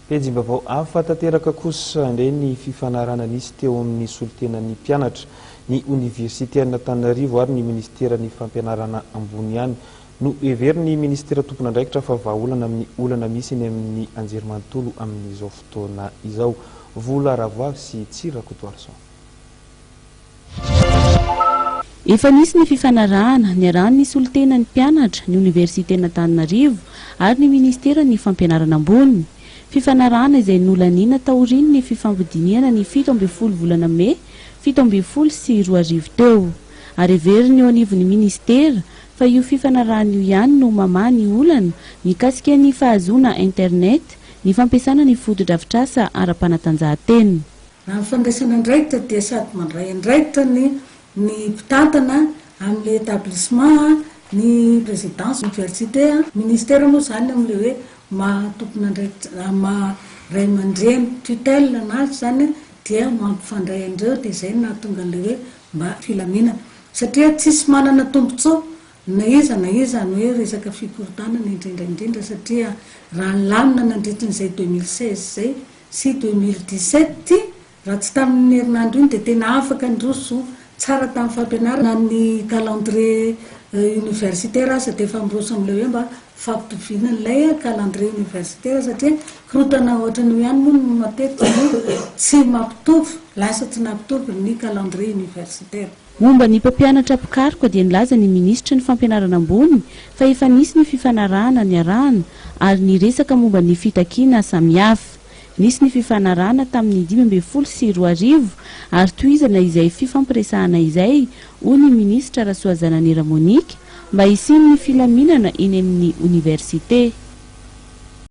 Pejim-baovao hafa tanteraka kosa indray ny fifanarahana nisy teo amin'ny solontenan'ny mpianatra, ny Oniversiten'Antananarivo ary ny minisiteran'ny Fampianarana ambony ihany no heverin'ny minisitera tompon'andraikitra fa vahaolana amin'ny olana misy eny amin'ny anjerimanontolo amin'izao fotoana izao. Vola Ravoavy sy Tsiry Rakotoarison. Efa nisy ny fifanarahana niarahan'ny solontenan'ny mpianatra, ny Oniversiten'Antananarivo ary ny minisiteran'ny Fampianarana ambony. Fifanarahana izay nolaniana taorian'ny fifampidinihana ny 17 volana mey 2017 teo. Ary heverin'ny eo anivon'ny minisitera fa io fifanarahana io ihany no mamaha ny olana mikasika ny fahazoana internet, ny fampiasana ny fotodrafitrasa ara-panatanjahantena. Raha ny fandraisana andraikitra dia sady mandray andraikitra ny ny mpitantana amin'ilay établissement, ny présidence université, ministère moa izany amin'ilay hoe maha tompon'andraikitra, maha ray aman-dreny, tutelle anazy izany dia mampifandray an'ireo dia izay no nahatonga an'ilay hoe mba filaminana satria tsisy manana tombotsoa na iza na iza ny hoe resaka fikorontanana indrindra indrindra satria raha nilamina nandritrin'izay 2016 izay sy 2017 ity, raha tsy tamin'iny herinandro iny dia tena afaka niroso tsara tamin'ny fampianarana ny calendrier universitaire aza dia efa miroso amin'ilay hoe mba fampitoviana an'ilay calendrier universitaire satria korontana ohatran'io ihany moa no matetika no tsy mampitovy, lasa tsy nampitovy ny calendrier universitaire. Momba ny mpampianatra mpikaroka dia nilaza ny minisitry ny fampianarana ambony fa efa nisy ny fifanarahana niarahana ary niresaka momba ny fitakiana samihafa. Nisy ny fifanarahana tamin'ny 2015 ary tohizana izay fifampiresahana izay, hoy ny minisitra Rasoazananera Monique, mba hisian'ny filaminana eny amin'ny oniversite.